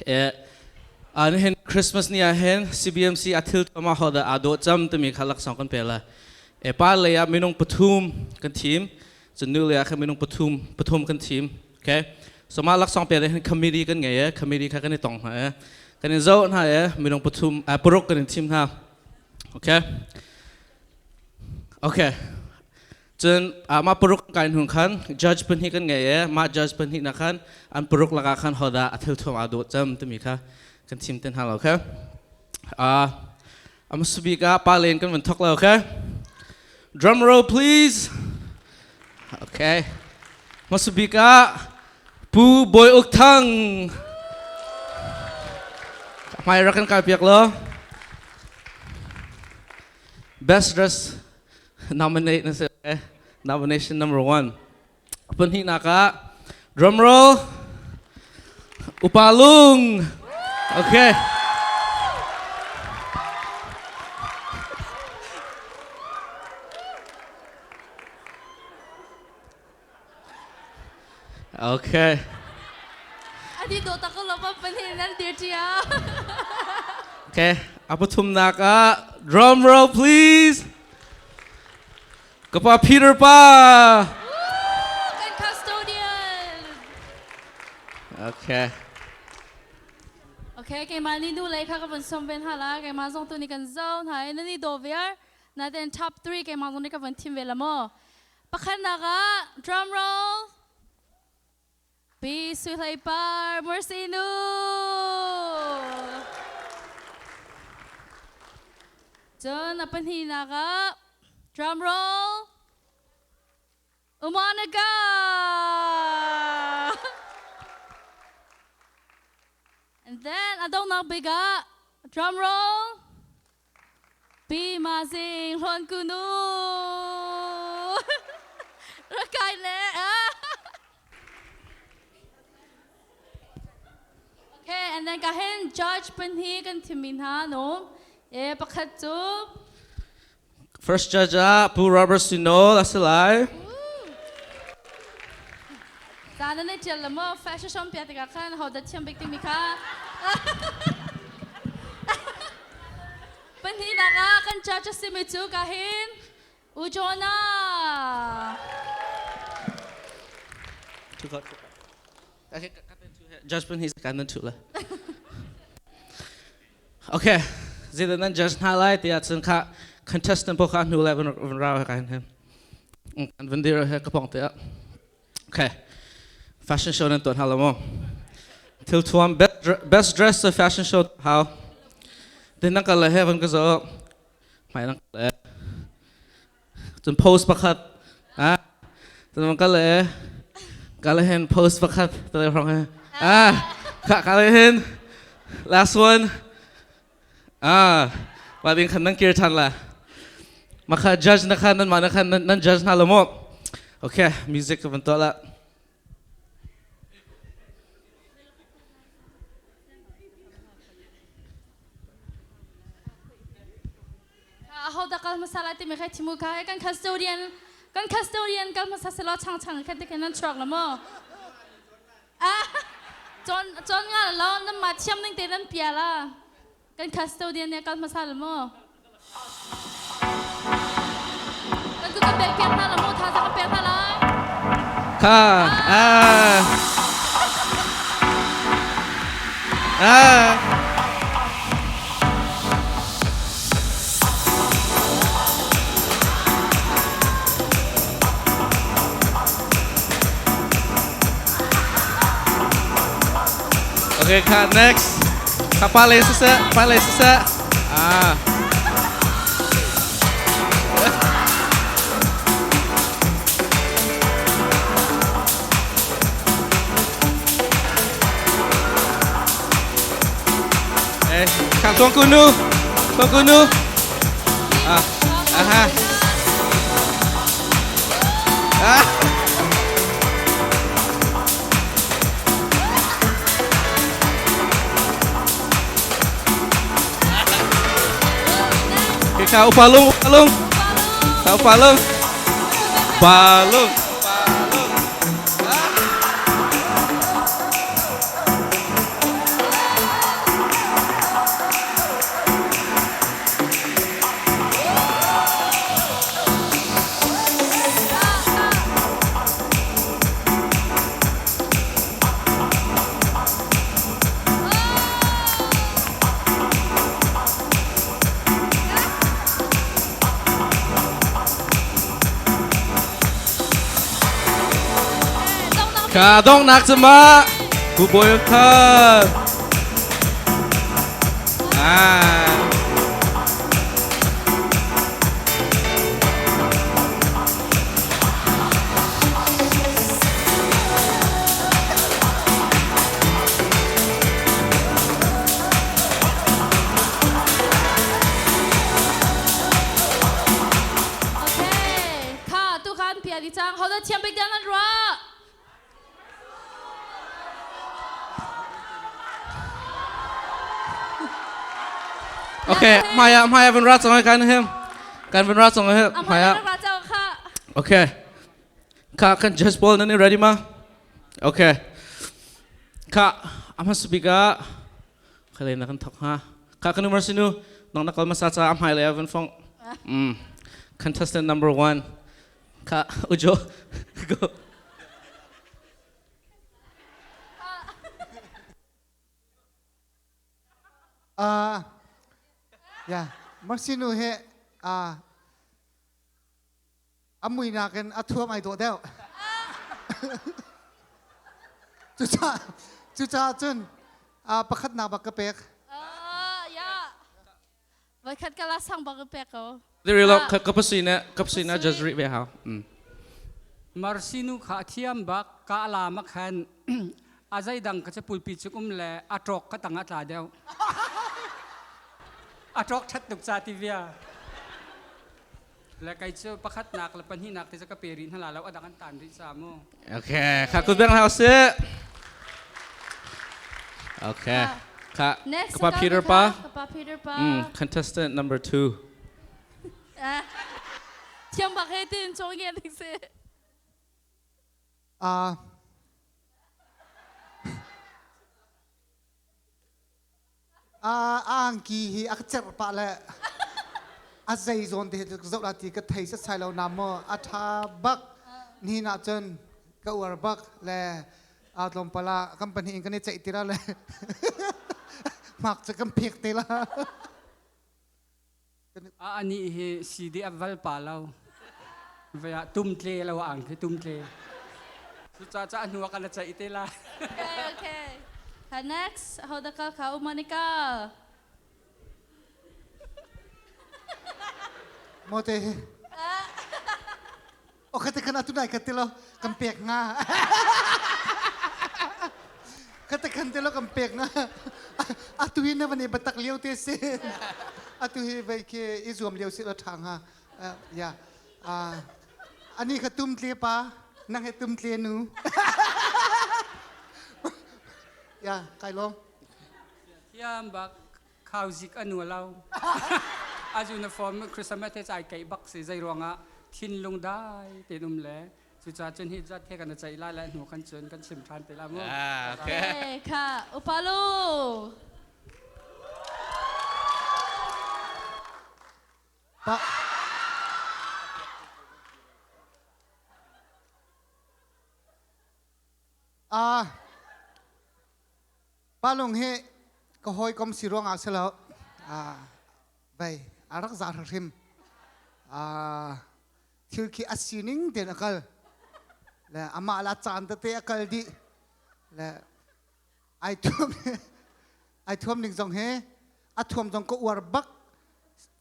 E an hin Christmas ni ah hin CBMC a thil tama hoda aa dawh cam timi kha laksawng kan pe la. E pa lei ah minung pathum kan thim. Cun nu lei ah khan minung pathum pathum kan thim. Okay. So mah laksawng pe hin committee kan ngei e committee kha kan i tong hna e. Kan in zoh hna e minung pathum paruk kan in thim hna. Okay. Okay. Cun mah paruk kan kai hnu khan judge pahnih kan ngei i mah judge pahnih na khan an paruk lakah khan hodah a thilthuam aa dawh cem timi kha kan thim te hna lo kha. A hmasa bik ah pa len kan van thok lo okay? Drum roll please. Okay. Hmasa bik ah Pu Bawi Uk Thang. Hmai rak kan kai piak lo. Best dress nominate na si nomination number one pahnihnak ah drum roll upa lung okay Okay. Adi do tak lo pa panin nan dir tia. Okay, a pathumnak ah drum roll please. Kapa Peter pa. Kan custodian. Okay. Okay, keimah ni nu lei kha ka vun som ven hala keimah zong tu ni kan zo hna na ni do viar na then top 3 keimah zong ni ka vun thim ve la mo. Pakhatnak ah drum roll. Pi Sui Hlei Par Mercy Nu. Cun a pahnihnak ah drum roll. Umonica. And then a donghnak bik ah drum roll. Pi Ma Zing Hlawn Ku Nu. Rak kai le. Okay, and then ka hin judge pahnih kan thimmi hna no. E pakhat cu First judge ah Pu Robert Sinol a si lai. Caan na tial la maw fashion show pia tikah khan ho dah thiam bik timi kha. Pahnihnak ah kan judge a simi cu ka hin U Jonah. Judge pahnih kan nan thu la. Okay, zeidah nan judge hna lai tiah cun kha contestant pawl kha hnu lai van van rau he kan hin. Kan van dir he ka pong te ah. Okay. Fashion show nan tuah hna lo maw? Thil thuam best dress of fashion show how? Tin nang kal le he van ka zo. Hmai nang kal le. Cun post pakhat. Ah. Cun van kal le. Kal hen post pakhat. Tale hrong he. Ah. Kha kal hen. Last one. Ah. Wa ding khan nan kir than la. Makha judge na khan nan ma na khan nan judge na lo mo. Okay, music ka van to la. Aho dah kal hmasa lai timi kha thimu kha kan custodian kan custodian kal hmasa selaw chang chang khan te khan nan chuak la maw ah chon chon nga lo nan ma thiam ning te nan pia la kan custodian ne kal hmasa la maw kan ku kan pek piak hna la maw tha za kan pek hna lai Kha ah ah Okay, kha next. Kha pa le siseh, pa le siseh. Ah. Eh, Kang Tuan Kunu. Tuan Kunu. Ah, aha. Ah. Okay, Kak Upalung, Upalung. Kak Upalung. Balung. Ka donghnak cu ma Pu Bawi Khan. Ah. Okay. Kha tu khan pia di cang. Hoda thiam bik dan an ruah. Okay, hmaya hmaya van ra chong kan him. Kan van ra chong he hmaya. Okay. Kha kan just ball nan ready ma? Okay. Kha ama speaker khale na kan thok ha. Kha kan number sinu nang na kal masa cha amhai le van fong. Contestant number 1. Kha Ujo go. Ah, ya, Marsinu he ah amui nakin a thuam ai dawh deuh. Cucaah cucaah cun pakhatnak bak ka pek. Ah, ya. Voikhat ka la sang bak pek ko. Rilo kapasina kapasina just ri ve hau. Marsinu kha thiam bak ka ala ma khan a zei dang ka che pulpi chuk um le a ṭok ka tang a tla deuh. A ṭok ṭhat tuk ca ti via. Le kai cu pakhat nak le pahnih nak te cu ka pe rih hna la lo a dang an tan rih ca mu. Okay, kha kut beng hau si. Okay. Kha Next Kapa Peter pa. Kapa Peter pa. Contestant number 2. Thiam bak he tin chong nge ding si. Ah A angki hi a ka cerh pah le a zei zawn te hi zoh la ti ka thei setsai lo na maw a ṭha bak nihin ah cun ka uar bak le aa tlawmpal ah kan pahnih in kan i ceih ti la le hmak cu kan phek te la. Anih hi CDF val pa lo. Vai ah tumtle lo ang khi tumtle. Cucaah ca hnu ah kan ceih te lai. Okay, okay. Ha next, ho da kal kha u Monica. Mote. O kate kan atu nai kate lo kan pek nga. Kate kan te lo kan pek nga. Atu hi na van i batak lio te si. Atu hi vai ke i zuam lio si lo tha nga. Ya. Ani kha tum tle pa, nang he tum tle nu. Ya, kai long. Thiam bak khauzik a nu lo. A uniform Christmas te chai kai bak si zei ruangah thinlung dai te um le cucaah cun hi zat he kan ceih lai le hnu kan cun kan chim than te la mu. Ah, okay. Kha upalu. Pa Ah Palung hi ka hawikom si ruangah si lo. Vei a rak za hrim. Thil khi a sining tein a kal. Le amah la caan tete a kal dih. Le ai thuam ai thuam ning zong hi a thuam zong ka uar bak.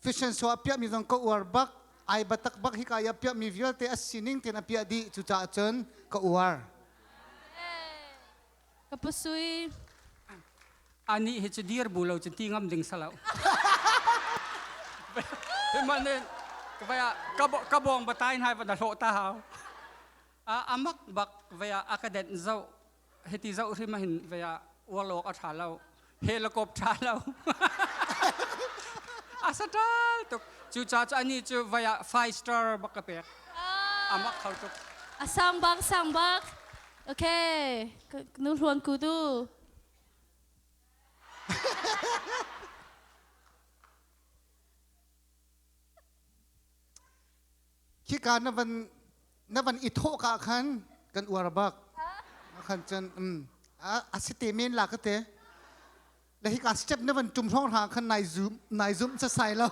Fashion show a piahmi zong ka uar bak. Ai batak bak hika i a piahmi vialte a sining tein a piah dih. Cucaah cun ka uar. Ka pasui. Anih hi cu dir bu lo cu ti ngam ding salo. Himah nih vaya ka bong batai nai va na hlawh ta hau. A amak bak vaya a ka den zo hiti zo hrim hin vaya ualok a tha lo helikop tha lo. A satal tuk cu cha cu ani cu vaya five star bak ka pek. Amak khau tuk. A sang bak sang bak. Okay, nu hluan ku tu. Khika na van na van i thawh ka khan kan uar bak. Khan cun a si te men la ka te. Le hika step na van tum hrawng hra khan nai zoom nai zoom cha sai lo.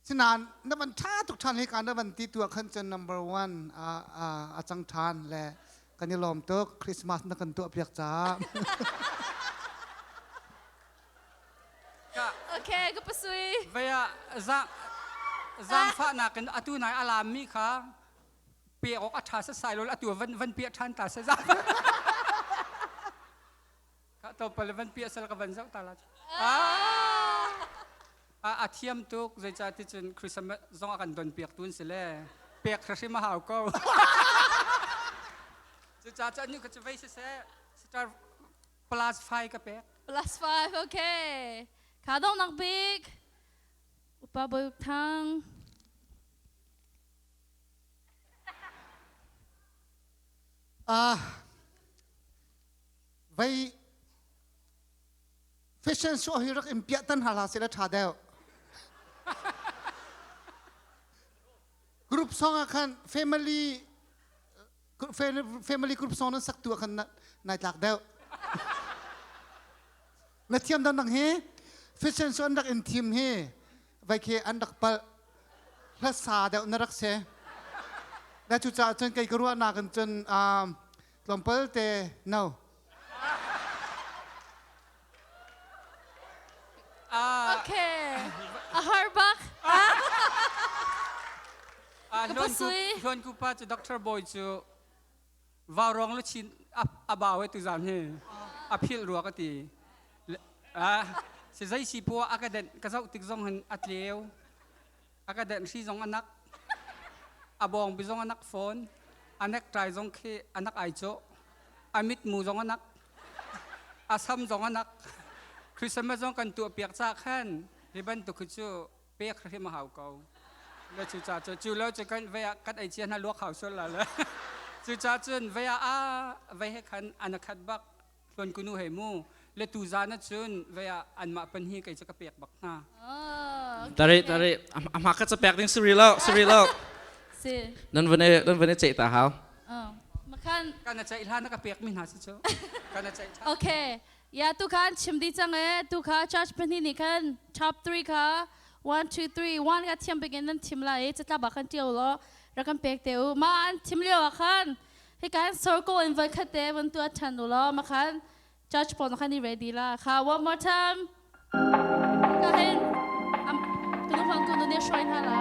Sinain na van ṭha tuk ṭhan hi ka na van ti tu ah khan cun number one a cang ṭhan le kan i lawm tuk Christmas na kan tuah piak caah. Okay, ka pasui. Vaya zaangfahnak in atu nai a laammi kha pek awk a ṭha sasai lo atu van van piah ṭhan ta se Ka topal van piah sal ka van zoh ta la. Ah! A thiam tuk zeicah ti cun Christmas zong a kan don piak tun si le pek hrim a hau ko. Cucaah cu anu ka cu vei siseh star plus 5 ka pek. Plus 5 okay. Kha dong nak bik. Upa Boy Thang. Ah Vei fashion show hi rak in piah tan hna hlah seh la ṭha deuh. Group song ah khan family family group song nan sak tu ah khan nai tlak deuh. Na thiam dang dang hi fashion show an rak in thim hi vai khi an rak palh hlasa deuh na rak se. Na cucaah cun kei ka ruahnak in cun tlawmpal te no. Okay. A har bak. Hluan ku pa cu Dr. Boy cu vaurong lu chin a bau tu zan hi a phil rua ka ti. Si zei si pua a ka den ka zoh tik zong hin a tleu. A ka den hri zong anak. A bawng bi zong anak fawn. A necktie zong khi anak ai cawh. A mitmu zong anak. A sam zong anak. Christmas zong kan tuah piak ca khan hi bantuk hi cu pek hrim a hau ko. Le cu ca cu cu lo cu kan vei ah kan ei cia hna luak hau sual la le. Cu ca cun vei ah a vei he khan an a khat bak Hluan kunu hei mu le tu zan ahcun vei ah anmah pan hi kei cu ka pek bak hna. Tari tari a hma kha ca pek ding siri lo siri lo. Si. Nan van nan van ceih ta hau. Makhan. Kan a ceih hlan na ka pek mi hna si cu. Kan a ceih Okay. Ya tu khan chim di cang e tu kha church pahnih nih khan top 3 kha 1 2 3 1 ka thiam begin nan thim lai e catla ba khan tiau lo rak kan pek te u ma an thim lio ah khan Hika circle in voi khat te van tuah ṭhan u law makhan church pawl khan i ready la kha one more time ka hin am kunu hwang kunu ne hruai hna la.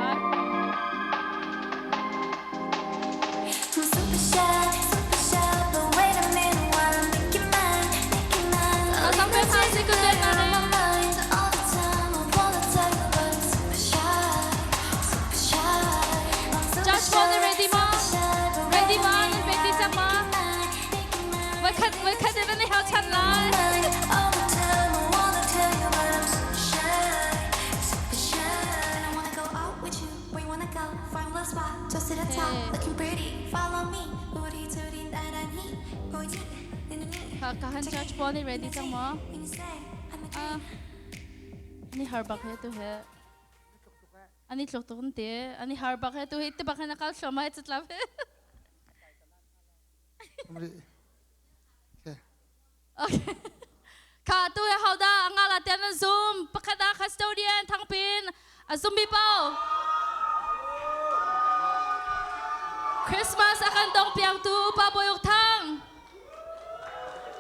Judge pawl na ready ma? Ready ma? Nan ready cang ma? Voikhat voikhat in nan i hau chan lai. Ka han judge pawl nih ready cang maw? Ni har bak he tu he. Ani tluk tuk te. Ani har bak he tu hi te bak he na kal thluahmah he catlap he. Okay. Kha tu he hauda anga la tian an zoom pakhat ah custodian thangpin a zoom bi pau. Christmas a kan dong piang tu upa boyuk thang.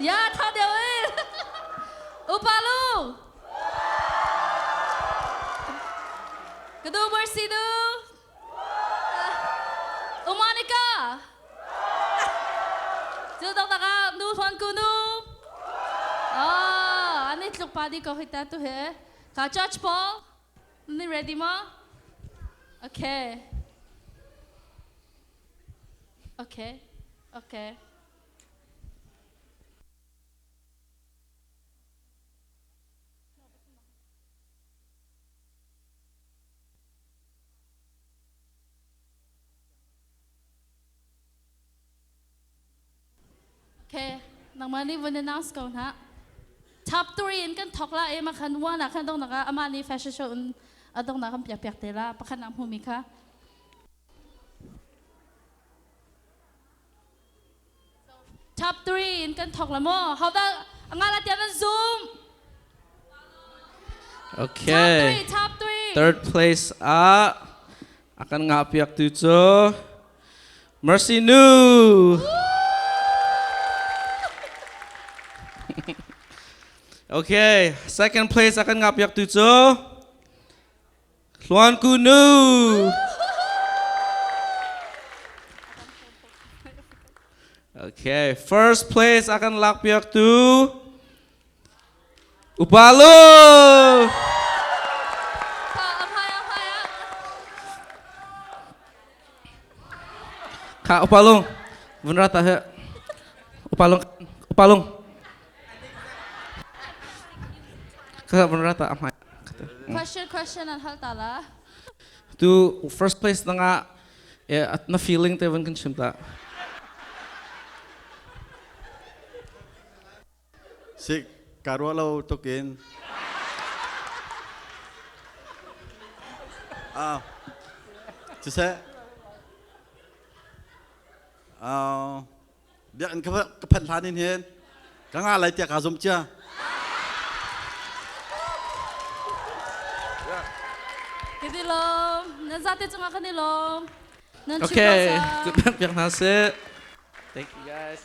Ya tha deuh in. Upa lu. Kadu mercy du. Umanika. Cu dok tak ah nu hluan ku nu. Oh, ani tluk pa di ko hita tu he. Ka Judge Paul, ni ready ma? Okay. Okay. Okay. Okay, nangmah nih vun announce ko hna. Top 3 in kan thok la e ma khan one ah khan dong nak ah amah nih fashion show in adong nak kan piak piak te la pakhat nak hmu mi kha. Top 3 in kan thok la mo. How da anga la tian an zoom. Okay. Top 3, top 3. Third place ah a kan ngahpiaktu cu Mercy Nu. Okay, second place a kan ngahpiaktu cu Hluan Ku Nu. Okay, first place a kan lakpiaktu Upalu. Kha upalung. Vun ra ta he. Upalung. Upalung. Kha vun ra ta amai. Question question an hal ta la. Tu first place na nga na feeling te van kan chim ta. Sik ka ruah lo tukin. Ah, siseh. Ah, biakinn ka ka phanh hlan in hin ka nga lai tiah kaa zum cia. Kan i lawm. Nan zate cungah kan i lawm. Nan Okay, good piak hna sih. Thank you guys.